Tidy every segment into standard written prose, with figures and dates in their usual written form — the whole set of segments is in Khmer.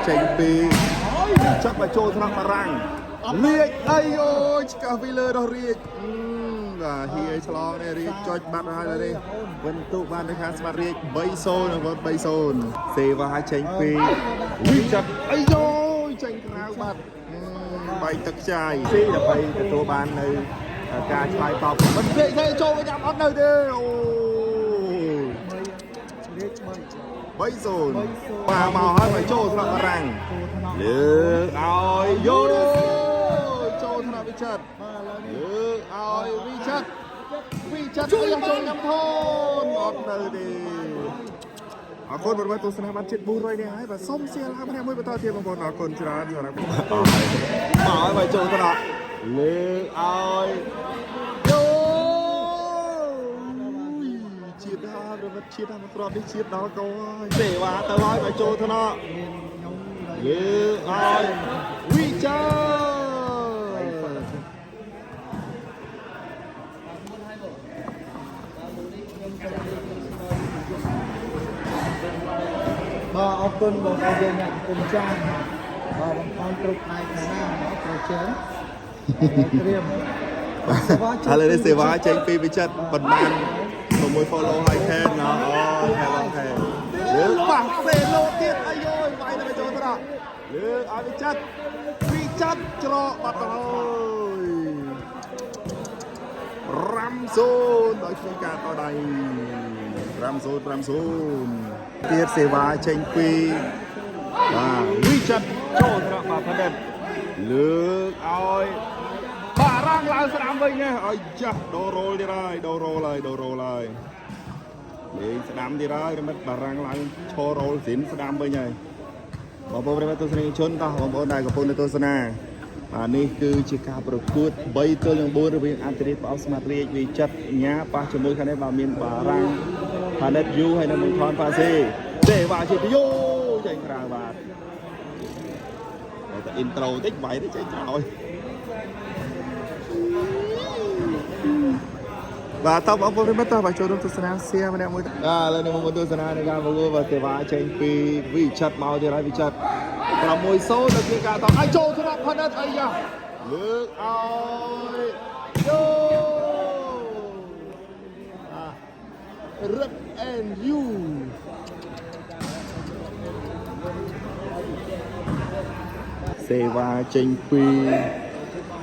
ចេញពីចាក់មកចូលថ្នាក់បារាំងលាកអីអូយឆ្កឹះពីលើដល់រាជបាទហៀឆ្លងនេះរាជចុចបាត់ហើយនេះវិន្ទុបានទៅខាងស្មាត់រាជ3-0បងប្អូន3-0សេវាចេញពីវិចិត្រអីយោយចេញក្រៅបាត់បែកទឹកចាយស៊ីដើម្បីទទួលបាននៅការឆ្លើយតបមិនពេកទេចូលវិញអត់នៅទេអូ រាជ3 3-0បាទមកហើយមកចូលថ្នាក់បារាំងលើកឲ្យយោចូលថ្នាក់វិចិត្រ បាទឥឡូវនេះ លើកឲ្យវិចិត្រវិចិត្រជួយចូលញ៉ាំថនអត់នៅទេអរគុណបងប្អូនទស្សនាបានជិត400នេះហើយបាទសូមសៀឡាម្នាក់មួយបន្តទៀតបងប្អូនអរគុណច្រើនសម្រាប់មកហើយមកចូលថ្នាក់លើកឲ្យយោជាតិដល់រវិតជាតិដល់មកគ្រាប់នេះជាតិដល់កោហើយសេវាទៅហើយមកចូលថ្នាក់ មានខ្ញុំ លើឲ្យវិចារ បាទអរគុណបងប្អូនយើងអ្នកគុំចាស់បាទបងប្អូនគ្រប់ផ្នែកណាប្រជែងត្រៀម ឥឡូវនេះសេវាចេញពីវិចិត្រប៉ុន្មាន6 follow ហើយខេនណអូខេបងខេលើកប៉ះសេឡូទៀតអាយយវាយទៅចូលត្រង់លើកឲ្យវិចិត្រវិចិត្រច្រកបាត់ទៅហើយ5-0ដោយគ្មានការតដៃ5-0 5-0ទៀតសេវាចេញពីបាទវិចិត្រចូលត្រង់បាទផដិតលើកឲ្យ បារាំងឡើងស្ដាំវិញណាឲ្យចាស់ដូររ៉ូលទៀតហើយដូររ៉ូលហើយដូររ៉ូលហើយលេងស្ដាំទៀតហើយរមិតបារាំងឡើងឈររ៉ូលស៊ីនស្ដាំវិញហើយបងប្អូនប្រិយមិត្តទស្សនិកជនតោះបងប្អូនដែលកំពុងនៅទស្សនាបាទនេះគឺជាការប្រកួត3ទល់នឹង4រវាងអន្តរាជប្រអប់ស្មាតរាជវិចិត្រញ៉ាប៉ះជាមួយខាងនេះបាទមានបារាំងផាណិតយូហើយនិងមង្ខនប៉ាសេទេបាទជាយោចេញក្រៅបាទតែ intro តិចវាយទៅចេញក្រោយ បាទតបបងប្អូនប្រិយមិត្តតោះបាទចូលរួមទស្សនាសៀម្នាក់មួយបាទឥឡូវនេះមកទស្សនានៃការប្រកួតបាទសេវាចេញពីវិចិត្រមកទៀតហើយវិចិត្រ6-0ដល់ជាការតឲ្យចូលថ្នាក់ផានិតអីយ៉ាលើកឲ្យយោអារឹក and you សេវាចេញពី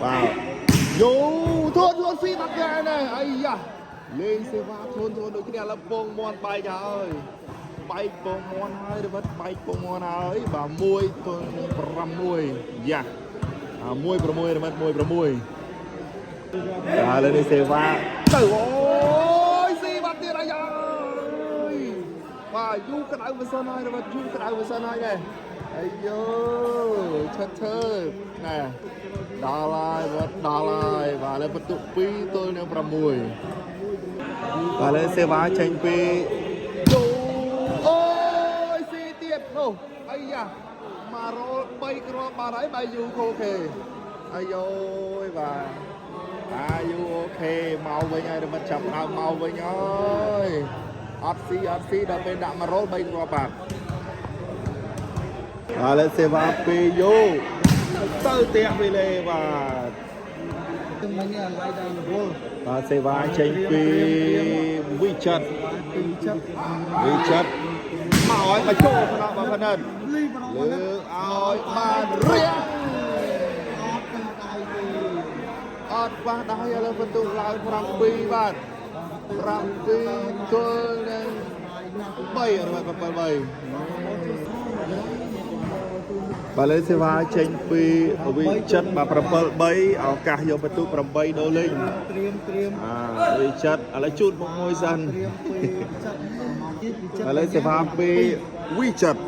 បាទយោធួនធួនស៊ីបាត់ដែរណែអាយ៉ាលេងសេវាធួនធួនដូចគ្នាឥឡូវពងមន់បែកហើយបែកពងមន់ហើយរបិទបែកពងមន់ហើយបាទ1ទល់នឹង6យ៉ាអា1 6របិទ1 6បាទឥឡូវនេះសេវាទៅអូយស៊ីបាត់ទៀតអាយ៉ាបាទយូរក្តៅម៉ាស៊ីនហើយរបិទយូរក្តៅម៉ាស៊ីនហើយណែអាយ៉ូឆិតឈើណែដល់ហើយវត្តដល់ហើយបាទឥឡូវបន្ទុក2ទល់នឹង6បាទឥឡូវសេវាចេញពីយូអូយស៊ីទៀតនោះអាយ៉ាមករ៉ូល3គ្រាប់បាទហើយបាទយូខូខេអាយ៉ូយបាទអាយូអូខេមកវិញហើយរមិតចាប់ដើមមកវិញហើយអត់ស៊ីអត់ស៊ីដល់ពេលដាក់មករ៉ូល3គ្រាប់បាទ បាទឥឡូវសេវាពីយូទៅផ្ទះវិលេបាទ មិញនេះឡៃដល់រវល់ បាទសេវាចេញពីវិចិត្រ ពីចិត្ត វិចិត្រមកឲ្យមកចូលផ្នែកបាទផនិត លីប្រ លើកឲ្យបានរៀង អត់ទៅដៃទេ អត់ប៉ះដៃឥឡូវបន្ទុកឡើង7បាទ7ទល់នឹង3របស់7 3បាទលើសេវាចេញពីវិចិត្របាទ7 3ឱកាសយកបន្ទុក8ដូរលេង ត្រៀមត្រៀម អាវិចិត្រឥឡូវជូតមុខមួយសិន ត្រៀមពីចិត្តមកទៀតពីចិត្ត ឥឡូវសេវាពីវិចិត្រ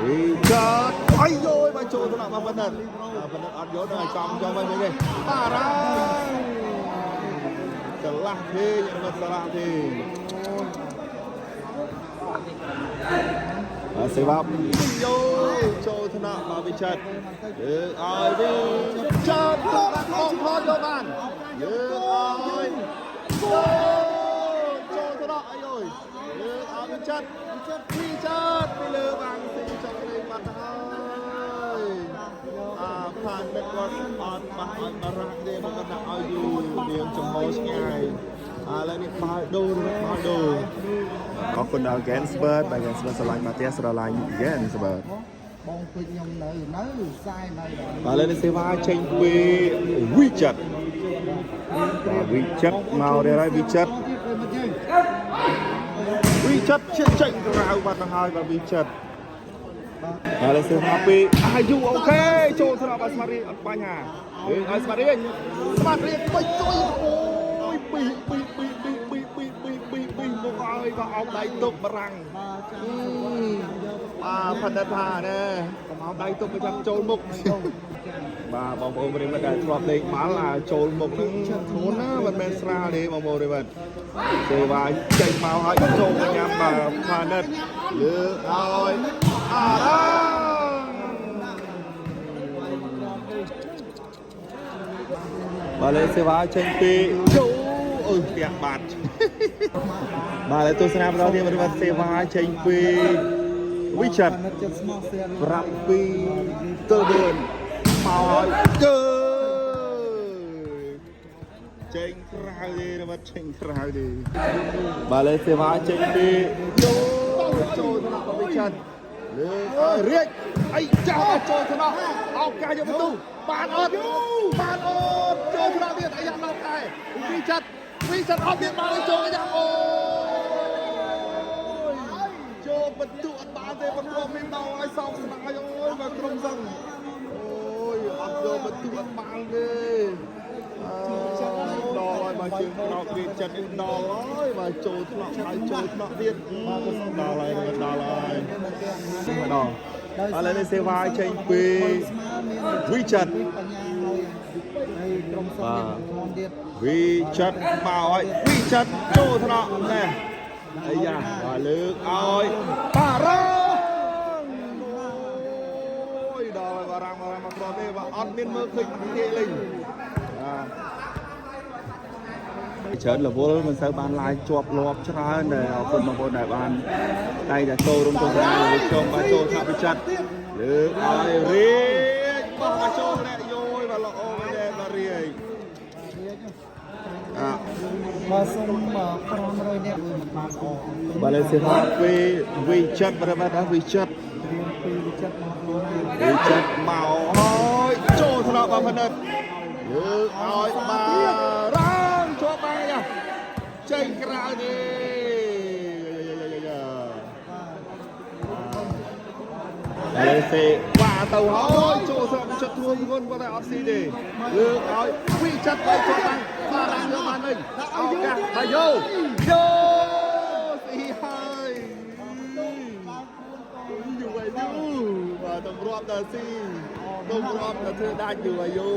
វិចិត្រអាយយយមកចូលទៅដល់បាទបណ្ឌិតបាទបណ្ឌិតអត់យកដល់ឲ្យចំចំវិញវិញទេបារាំងឆ្លាស់ទេរបស់ឆ្លាស់ទេបាទសេវាពីយោចូលថ្នាក់បាទវិចិត្រលើកឲ្យវិចិត្របាទអងថតយកបានលើកឲ្យ ចូលទៅដល់អាយយលើកឲ្យវិចិត្រវិចិត្រវិចិត្រពីលើបាំងស៊ីចុងនេះ គាត់អត់បាក់ឲ្យបារាំងទេបើគាត់ដាក់ឲ្យយូររៀងចំហឆ្ងាយឥឡូវនេះបាល់ដូរបាល់ដូរអរគុណដល់ Gainsbird បាទ Gainsbird ស្រឡាញ់មកផ្ទះស្រឡាញ់ Gainsbird បងពេចខ្ញុំនៅនៅខ្សែនៅ បាទឥឡូវនេះសេវាចេញពីវិចិត្របាទវិចិត្រមករៀបហើយវិចិត្រ ទៀតប្រិមិត្តយើង វិចិត្រជាចេញក្រៅបាត់ទៅហើយបាទវិចិត្របាទឥឡូវសេវាពីអាយុអូខេចូលស្រាប់បាទស្មារតីអត់បញ្ហាយើងឲ្យស្មារតីស្មារតីបិចជួយអូយពីពីពីពីពីពីពីពីពីមកឲ្យបាទអោបដៃទុកបារាំង បាទចាំយក បាទផណ្ឌិតថាណែកុំអោបដៃទុកទៅចាប់ចូលមុខ បាទបងប្អូនប្រិយមិត្តដែលធ្លាប់លេងបាល់អាចូលមុខហ្នឹងធ្ងន់ណាមិនមែនស្រាលទេបងប្អូនប្រិយមិត្តសេវាចេញមកហើយចូលមកញ៉ាំបាទផានិតលើឲ្យអារ៉ាបាទលេសេវាចេញពីចូលអើយផ្ទះបាត់ បាទឥឡូវទស្សនាបន្តទៀតប្រិយមិត្តសេវាចេញពីវិចិត្រ និតចិត្តស្មោះស្រា 7ទល់4មកហើយកើចេញក្រៅទេរត់ចេញក្រៅទេបាទលេសេវាចេញពីយោចូលថ្នាក់វិចិត្រលើឲ្យរៀចអីចាស់ចូលថ្នាក់ឱកាសយកបន្ទូបានអត់បានអត់ចូលថ្នាក់ទៀតអាយ៉ាដល់តែវិចិត្រវិចិត្រអត់មានបានចូលអាយ៉ាអូយ ចូលបន្ទុកអត់បានទេបន្ទាប់មានដល់ឲ្យសោកស្ដាយអូយមកក្រុមសឹងអូយអត់យកបន្ទុកអត់បានទេអើយដល់ហើយមកជើងក្រោកវាចិត្តនេះដល់ហើយមកចូលថ្នាក់ហើយចូលថ្នាក់ទៀតដល់ហើយដល់ហើយម្ដងឥឡូវនេះសេវាចេញពីវិចិត្រប ញ្ញាហើយហើយក្រុមសង្ឃមានធនទៀត វិចិត្រមកហើយវិចិត្រចូលថ្នាក់ណែអាយ៉ាបាទលើកឲ្យបារាំងអូយដល់ហើយបារាំងបារាំងមកគ្រាប់ទេបាទអត់មានមើលឃើញទេលេងបាទច្រើនរវល់មិនសូវបានឡាយជាប់លាប់ច្រើនដែរអរគុណបងប្អូនដែលបានតែងតែចូលរួមទស្សនាជាមួយខ្ញុំបាទចូលថ្នាក់វិចិត្រលើកឲ្យរាជបោះមកចូលអ្នកយោយបាទល្អមែនទេបាទរាជ អ បើសុំ500នាក់មិនបានអ បាទលេសេវាពីវិចិត្របាទបាទវិចិត្រ ត្រៀមពីវិចិត្រមកខ្លួន វិចិត្រមកហើយចូលថ្នាក់បាទផនិតលើកឲ្យបារាំងជាប់បានយ៉ាចេញក្រៅទេយ៉ាលេសេវាទៅហើយចូលថ្នាក់វិចិត្រធ្ងន់ធ្ងន់ប៉ុន្តែអត់ស៊ីទេលើកឲ្យវិចិត្រទៅជាប់បានបារាំងយកបានវិញឱកាសហើយយោយោស៊ីហើយ យូរអាយុបាទតម្រាប់ដល់ស៊ីតម្រាប់ដល់ធ្វើដាច់យូរអាយុ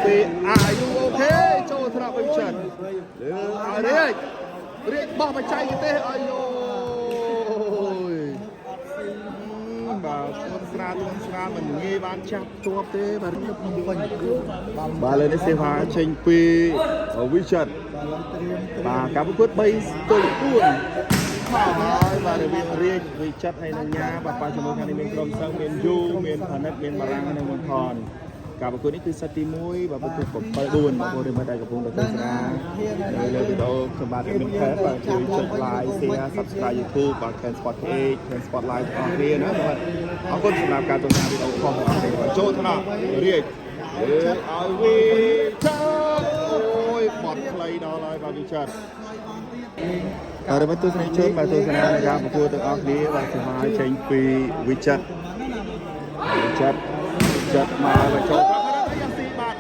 ពីអាយុអូខេចូលថ្នាក់វិញចិនលើឲ្យរាជរាជបោះបច្ចេកទេសអាយុបាទធ្ងន់ស្រាលធ្ងន់ស្រាលមិនងាយបានចាប់ជាប់ទេបាទ ភ្នំពេញបាទ បាទលើនេះសេវាចេញពីវិចិត្រ បាទត្រៀម បាទការប្រកួត3ទល់4មកហើយបាទរបៀបរាជវិចិត្រហើយនឹងញ៉ាបាទប៉ះជាមួយខាងនេះមានក្រុមសឹងមានយូមានផានិតមានបារាំងនិងមនថនការប្រកួតនេះគឺសិតទី1បាទប្រកួត7 4បងប្អូនរិមត្តដែលកំពុងតែទស្សនានៅលើវីដេអូខ្ញុំបាទមានខែបាទជួយចុច like share subscribe YouTube បាទ Can Sport Page Can Sport Live ទាំងអស់គ្នាណាបាទអរគុណសម្រាប់ការទស្សនាវីដេអូរបស់បងប្អូនបាទចូលថ្នាក់រាជលើឲ្យវិចិត្រអូយបត់ខ្លីដល់ហើយបាទវិចិត្រ អរិមទស្សនិកជនបាទទស្សនានៃការប្រកួតទាំងអស់គ្នាបាទស្មាចេញពីវិចិត្រវិចិត្រចិត្តមកបាទចូលប្រាំយ៉ាងស៊ីបាទឥ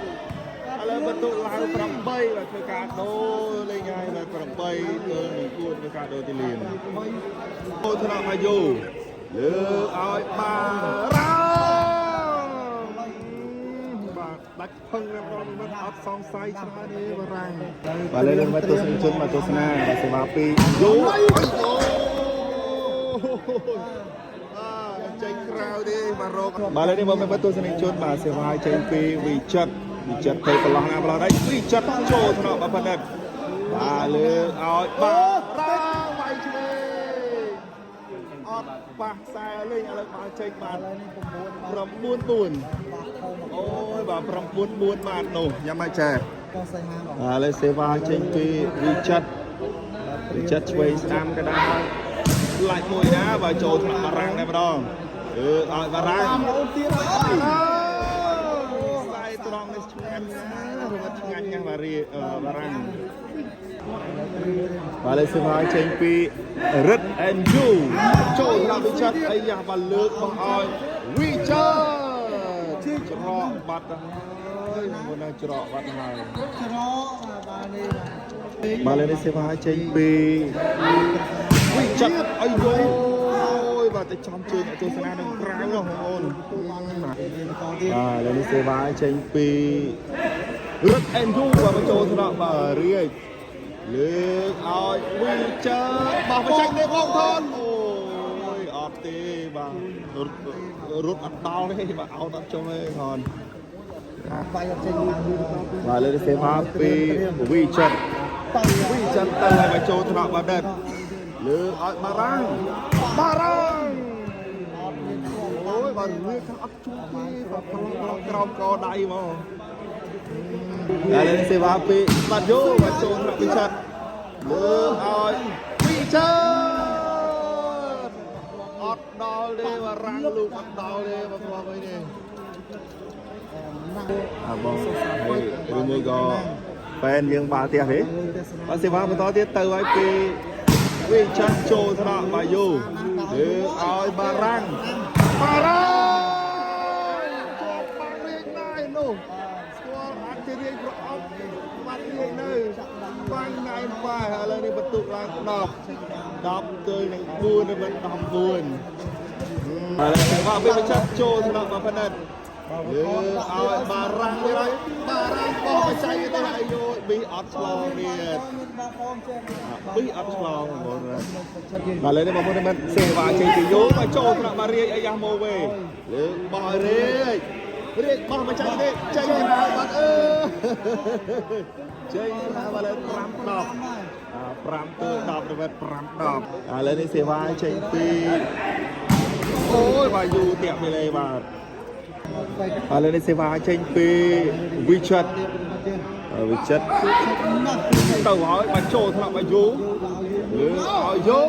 ឡូវបន្ទុកឡើង8បាទធ្វើការដូរលេងហើយបាទ8ទល់នឹងគួនធ្វើការដូរទីលានចូលថ្នាក់មកយូលើឲ្យបារ៉ាងបាទដាច់ផឹងរំមិនអត់សង្ស័យច្រើនទេបារាំង បាទលើមកទស្សនិកជនមកទស្សនាបាទសេវាពីយូអូយបាទចេញក្រៅទេបាទរកបាទលើនេះមកទស្សនិកជនបាទសេវាចេញពីវិចិត្រវិចិត្រទៅប្រឡោះណាប្រឡោះណៃវិចិត្រចូលថ្នាក់បាទផនិតបាទលើឲ្យបាទរាងវាយឆ្វេងអ អត់ប៉ះខ្សែលេងឥឡូវបាល់ចេញបាទ ឥឡូវនេះ9បាទ 9 4 បាក់ធំ អូយបាទ9 4បាទនោះញ៉ាំមកចែ កសៃហាបង ឥឡូវសេវាចេញពីវិចិត្រវិចិត្រឆ្វេងស្ដាំក៏ដែរឡាច់មួយណាបាទចូលថ្នាក់បារាំងតែម្ដងអឺឲ្យបារាំង តាមអូនទៀតហើយ ខ្សែត្រង់នេះឆ្ងាញ់ណាស់រត់ឆ្ងាញ់ណាស់បារីបារាំងបាទលេសេវាចេញពីរិទ្ធ and you ចូលដល់វិចិត្រអាយ៉ាបាទលើកមកឲ្យវិចិត្រច្រកបាត់ទៅហើយមុនណាច្រកបាត់ហើយ ច្រកបាទនេះ បាទលេសេវាចេញពីវិចិត្រអាយយបាទទៅចំជើងអ្នកទស្សនានឹងក្រៅនោះបងប្អូន បាទបន្តទៀត បាទឥឡូវនេះសេវាចេញពីរឹតអេនយូបាទមកចូលថ្នាក់បាទរាជលើកឲ្យវីចើបោះបច្ចេកនេះបងថនអូយអត់ទេបាទរត់រត់អត់ដល់ទេបាទអោតអត់ចុះទេថន វាយអត់ចេញបានយូរ បាទលើនេះសេវាពីវីចិត ទៅ វីចិតទៅឲ្យមកចូលថ្នាក់បាទដិតលើកឲ្យបារាំងបារាំង អត់មានឆ្លង អូយបាទវាខាងអត់ជួបទេបាទប្រឡងប្រឡងក្រោមកដៃមក ឥឡូវសេវាពីបាត់យោបាត់ចូលថ្នាក់វិចិត្រលើឲ្យវិចិត្រអត់ដល់ទេបារាំងលូកអត់ដល់ទេបងប្អូនអើយនេះ ណាស់ អាបងហើយឬមួយក៏ប៉ែនយើងបាល់ផ្ទះទេបាទសេវាបន្តទៀតទៅឲ្យពីវិចិត្រចូលថ្នាក់បាយោលើឲ្យបារាំងបារាំងជាប់បាំងរៀងណៃនោះស្គាល់អធិរាជប្រអប់បាត់រៀងនៅបាំងណៃប៉ែឥឡូវនេះបន្ទុកឡើង10 10ទល់នឹង4ទៅមិន14ឥឡូវសេវាវិចិត្រចូលថ្នាក់មកផនិត លើឲ្យបារាំងទៀតហើយបារាំងបោះបច្ចេកទៅអាយយប៊ីអត់ឆ្លងទៀត មានបងប្អូនចេះ ប៊ីអត់ឆ្លងបងប្អូនបាទលើនេះបងប្អូនមិនសេវាចេញពីយោមកចូលថ្នាក់បារាជអាយ៉ាម៉ូវេលើបោះឲ្យរាជរាជបោះបច្ចេកទេចេញក្រៅបាត់អឺចេញក្រៅបាទលើ5 10 5ទល់10ទៅ5 10ឥឡូវនេះសេវាចេញពីអូយបាទយូតាក់មីលេបាទ ឥឡូវនេះសេវាចេញពីវិចិត្រវិចិត្រ ណាស់ ទៅហើយមកចូលថ្នាក់មកយូលើឲ្យយូ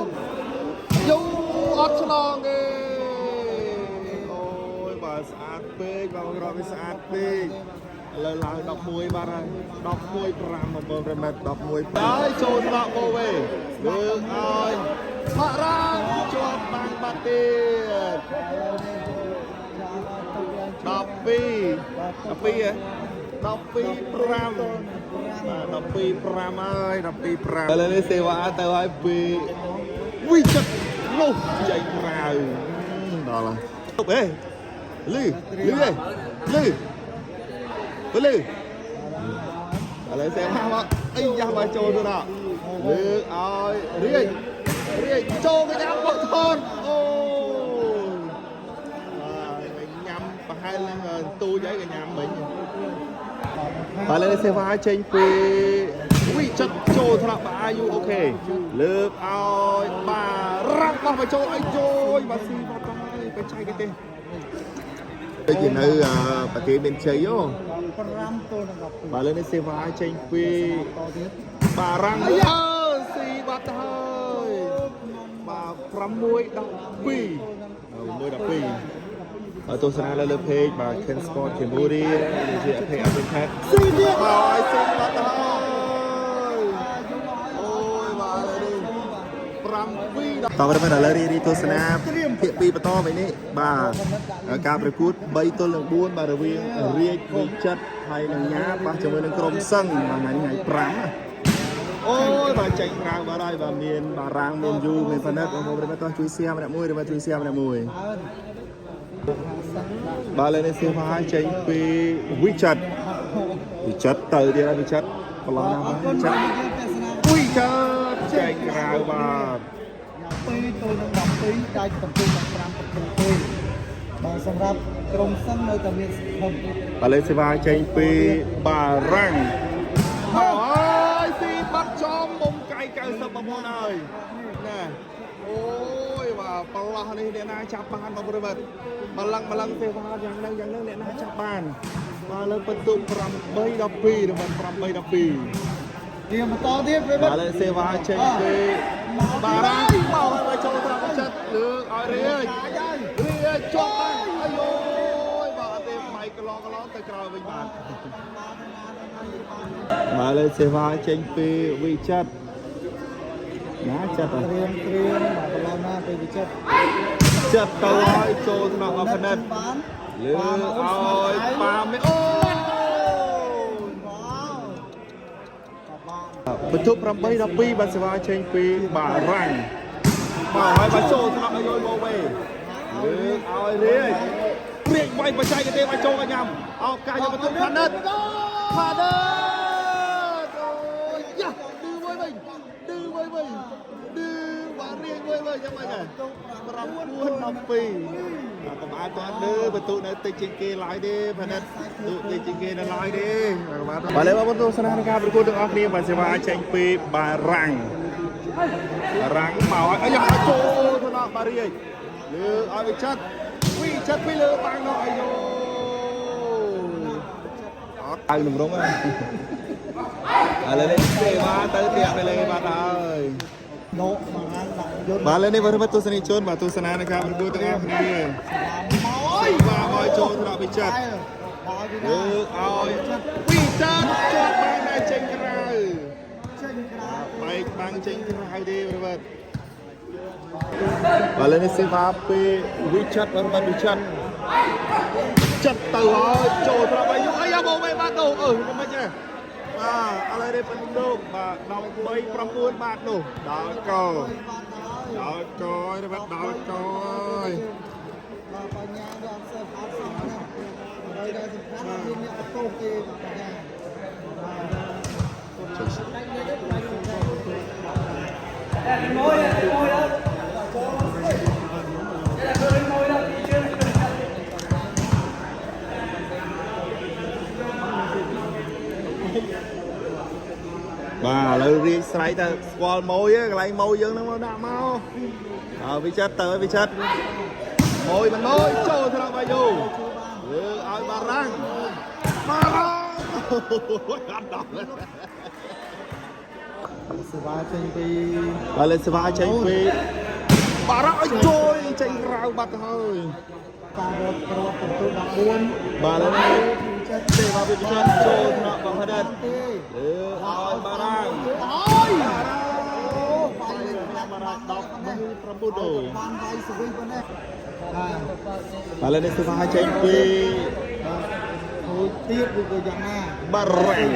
យូអត់ឆ្លងទេអូយបាទស្អាតពេកបាទរកវាស្អាតពេកឥឡូវឡើង11បាទហើយ11 5 9 8 11ហើយចូលថ្នាក់មកវិញលើឲ្យបារាំងជាប់បាំងបាត់ទៀត 12 12ហ៎12 5បាទ12 5ហើយ12 5ឥឡូវនេះសេវាទៅហើយពីវិចិត្រនោះចេញក្រៅដល់ហើយទុកហេលឺលឺហេលឺទៅលឺឥឡូវសេវាមកអីយ៉ាស់មកចូលទៅដល់លើឲ្យរាជរាជចូលកញ្ញាបោះថនអូ បាទញ៉ាំប្រហែលនឹងទូចអីក៏ញ៉ាំមិញបាទលើសេវាចេញពីវិចិត្រចូលថ្នាក់បាអាយុអូខេលើកឲ្យបារាំងបោះមកចូលឲ្យយបាទស៊ីបាត់ហើយបច្ចេកទេសដូចជានៅប្រទេសមានជ័យហ៎ 5ទល់នឹង12 បាទលើនេះសេវាចេញពី តទៀត បារាំងអើស៊ីបាត់ហើយបាទ6 12 6 12 ហើយទស្សនាលើលើ page បាទ Ken Sport Cambodia ដូចជា page Africa ស៊ីទៀត បាទឲ្យស៊ីបាត់ហើយអូយបាទឥឡូវនេះ7តោះបាទឥឡូវរីរីទស្សនាភាគ2បន្តវិញនេះបាទការប្រកួត3ទល់នឹង4បាទរវាងរាជវិចិត្រហើយនិងញ៉ាប៉ះជាមួយនឹងក្រុមសឹងបាទថ្ងៃនេះថ្ងៃ5ណាអូយបាទចេញក្រៅបាទហើយបាទមានបារាំងមានយូមានផានិតបងប្អូនប្រិយមិត្តតោះជួយ share ម្នាក់មួយឬមកជួយ share ម្នាក់មួយ អើ បាទលើនេះសៀវហើយចេញពីវិចិត្រវិចិត្រទៅទៀតហើយវិចិត្រប្រឡងណា អរគុណ ស់វិចិត្រ យើងទស្សនា វិចិត្រចេញក្រៅបាទ 2ទល់នឹង12ដាច់បន្ទុកដល់5ប្រទូទេបាទសម្រាប់ក្រុមសឹងនៅតែមានសង្ឃឹម បាទលើសេវាចេញពីបារាំងមកហើយស៊ីបាត់ចំមុំកៃ90បងប្អូនហើយណាអូយបាទ ប្រឡោះនេះអ្នកណាចាប់បានបងប្រិមត្តម្លឹងម្លឹងសេវាយ៉ាងហ្នឹងយ៉ាងហ្នឹងអ្នកណាចាប់បានបាទលើបន្ទុក8 12របស់8 12 ទៀមបន្តទៀតប្រិមិ បាទ ត្ត លើសេវាចេញពីបារាំងមកហើយមកចូលត្រង់ចិត្តលើឲ្យរាជរាជជាប់បានអាយយបាទអត់ទេម៉ៃកន្លងកន្លងទៅក្រោយវិញបាទបាទលើសេវាចេញពីវិចិត្រណាចិត្ត ត្រៀមត្រៀមបាទប្រឡងណាពេលវិចិត្រ ចិត្តទៅឲ្យចូលថ្នាក់អផនិត បាន លើឲ្យប៉ាមេអូ វ៉ាវក៏បាន បន្ទុក8 12បាទសេវាចេញពីបារាំងមកហើយបាទចូលថ្នាក់ឲ្យយមកវិញលើឲ្យរាជព្រាកវាយបច្ចេកទេសឲ្យចូលឲ្យញ៉ាំឱកាសយកបន្ទុកផានិតផានិតអូយ៉ាឌឺមួយវិញឌឺមួយវិញឌឺបាទរាជមួយវិញយ៉ាងម៉េចដែរ9 12កុំអាចតឌឺបន្ទុកនៅតិចជាងគេឡើយទេផានិតបន្ទុកតិចជាងគេនៅឡើយទេបាទបាទលើបងប្អូនទស្សនានៃការប្រកួតទាំងអស់គ្នាបាទសេវាចេញពីបារាំងបារាំងមកឲ្យអាយ៉ាចូលទៅដល់បារាជលើឲ្យវិចិត្រវិចិត្រពីលើបាំងនោះអាយ៉ូអត់ឲ្យនំរងឥឡូវនេះសេវាទៅផ្ទះទៅលើបាត់ហើយ ដកមកហាងដាក់យន្ត បាទឥឡូវនេះប្រិមត្តទស្សនិកជនបាទទស្សនានៃការប្រកួតទាំងអស់គ្នា មកអើយ បាទឲ្យចូលថ្នាក់វិចិត្រ ដល់ពីណា លើឲ្យវិចិត្រជាប់បាំងដែរចេញក្រៅ ចេញក្រៅ បែកបាំងចេញក្រៅទេប្រិមត្តបាទឥឡូវនេះសេវាពីវិចិត្រប្រិមត្តវិចិត្រចិត្តទៅហើយចូលថ្នាក់បាយយអាយ៉ាមកវិញបាទនោះអឺមិនទេបាទឥឡូវនេះបណ្ឌុកបាទ13 9បាទនោះដល់ក បានហើយ ដល់កហើយបាទដល់កហើយ បាទបញ្ញាវាអត់សូវអត់សោះណាអ្វីដែលសំខាន់អត់មានអ្នកអត់ទោសទេបញ្ញា បាទឥឡូវរាជស្រ័យទៅស្គាល់ម៉ួយឯងកន្លែងម៉ួយយើងហ្នឹងមកដាក់មកអើវិចិត្រទៅឲ្យវិចិត្រម៉ួយមិនម៉ួយចូលថ្នាក់បាយយូលើឲ្យបារាំងបារាំងអូយអត់ដល់ សេវាចេញពី បាទលេខសេវាចេញពីបារាំងឲ្យជួយចេញក្រៅបាត់ទៅហើយ ការរត់គ្រាប់ពិន្ទុ14 បាទឥឡូវនេះ វិចិត្រ សេវាវិចិត្រចូលថ្នាក់បង្ហិត ទេ លើឲ្យបារាំង អើយ បារាំង អូបាយលេខប្រាំ បារាំង19ដូ បានវាយស្វីប៉ុណ្ណេះបាទ បាទឥឡូវនេះសេវាចេញពី បាទហូចទៀតឬក៏យ៉ាងណា បារាំង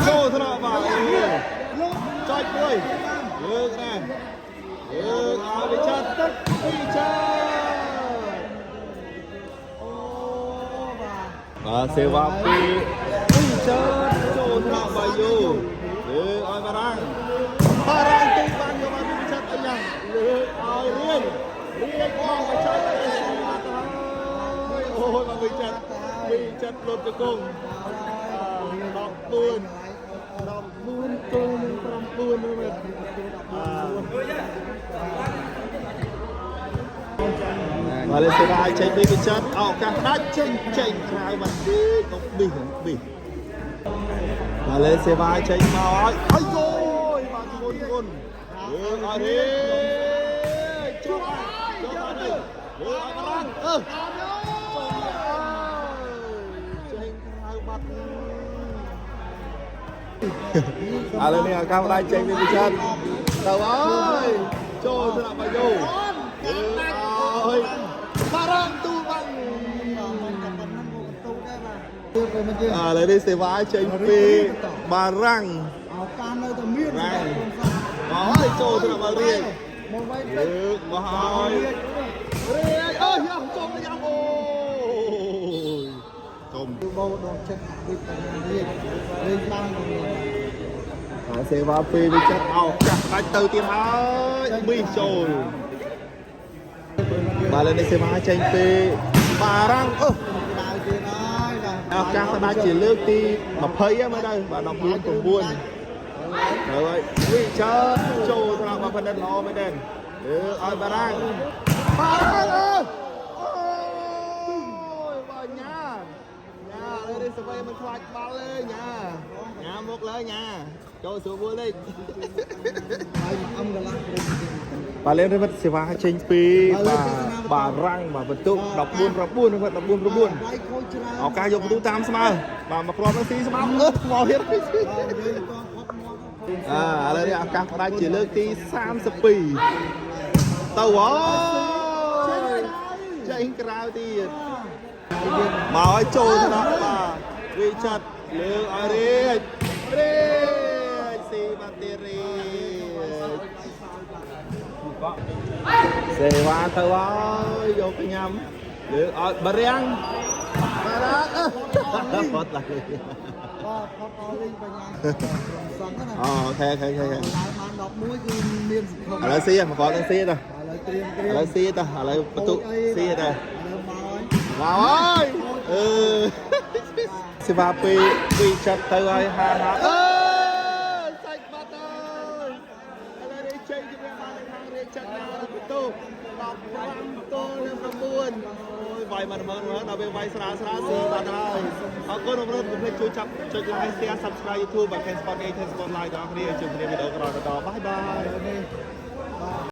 ចូលថ្នាក់បាទ លោក ចុចមួយលើកណាលើកឲ្យវិចិត្រទឹកវិចិត្រ អូបាទ បាទសេវាពីវិចិត្រចូលថ្នាក់បាយូលើកឲ្យបារាំងបារាំងទីបានយកមកវិចិត្រអីយ៉ាងលើកឲ្យរៀងរៀងបងវិចិត្រទៅស៊ីបាត់ទៅហើយអូយបាទវិចិត្រវិចិត្រលុតជង្គង់14 14ទល់នឹង9មើលមើលបាទលេសេវាឲ្យចេញពីវិចិត្រឱកាសដាច់ចេញចេញក្រៅមកទីកុំប៊ីប៊ីបាទលេសេវាឲ្យចេញមកឲ្យអាយយបាទធ្ងន់ធ្ងន់លើឲ្យរេជួបជួបអត់ទេលើឲ្យបារាំងអឺចេញក្រៅបាត់ ឥឡូវនេះឱកាសផ្ដាច់ចេញពីវិចិត្រទៅហើយចូលថ្នាក់បាយូអើយបារាំងទូបាំង បាទមិនតែប៉ុណ្្នឹងមកបន្ទូដែរបាទទៀតទៅមិនយើង ឥឡូវនេះសេវាចេញពីបារាំង ឱកាសនៅតែមាន រ៉ាំង មកហើយចូលថ្នាក់បារាំង មកໄວ លើកមកហើយរាជអើយយ៉ាចូលទៅយ៉ាអូយចំ គឺបោដកចិត្តវិបញ្ញារាជលេងឡើងទៅមាន ហើយសេវាពីវិចិត្រឱកាសដាច់ទៅទៀតហើយមីចូលបាទឥឡូវនេះសេវាចេញពីបារាំងអឺ ដៅទៀតហើយបាទ ឱកាសស្ដាច់ជាលើកទី20ហ្នឹងមើលទៅបាទ14 9ហើយវិចិត្រចូលត្រង់មកផនិតល្អមែនទេ លើឲ្យបារាំងបារាំងអើយអូយបើញ៉ាញ៉ាឥឡូវនេះសវ័យមិនខ្លាចបាល់ទេញ៉ាញ៉ាមុខលើញ៉ាចូលស្រួលមួយលេខ ហើយអំកន្លះព្រឹក បាទលេងរិមិតសេវាចេញពីបាទបារាំងបាទបន្ទុក14 9រិមិត14 9 វាយខូចច្រើន ឱកាសយកបន្ទុកតាមស្មើបាទមកគ្រាប់នឹងស៊ីស្មើអឺមកទៀត បាទយើងកងផុតមាត់ អាឥឡូវនេះឱកាសផ្ដាច់ជាលើកទី32ទៅអូយចេញក្រៅទៀតមកឲ្យចូលទៅដល់បាទវិចិត្រលើកឲ្យរាជរាជស៊ីបាទៀតរាជសេវាទៅហើយយកទៅញ៉ាំលើកឲ្យបារាំងបារាំងអឺផុតឡើយ បាទផុតអស់លេងបញ្ញាសង្ឃណា អូខេអូខេអូខេ ឡើងបាន11គឺមានសង្ឃឹម ឥឡូវស៊ីមកគាត់នឹងស៊ីទៅ ឥឡូវត្រៀមត្រៀម ឥឡូវស៊ីទៅឥឡូវបន្ទុកស៊ីទៅ ឥឡូវមកហើយ មកហើយអឺសេវាពីពីចិត្តទៅហើយហាហាអើសាច់បាត់ហើយឥឡូវនេះជ័យជំនះបាននៅខាងរាជចិត្តណាបន្ទុក15ទល់នឹង9អូយវាយមកមើលមើលដល់ពេលវាយស្រាលស្រាលស៊ីបាត់ហើយអរគុណបងប្អូនកុំភ្លេចជួយចាប់ចុច like share subscribe YouTube បាទ Ken Sport 8 Ken Sport Live ដល់គ្នាជួបគ្នាវីដេអូក្រោយបន្តបាយបាយ នេះបាទ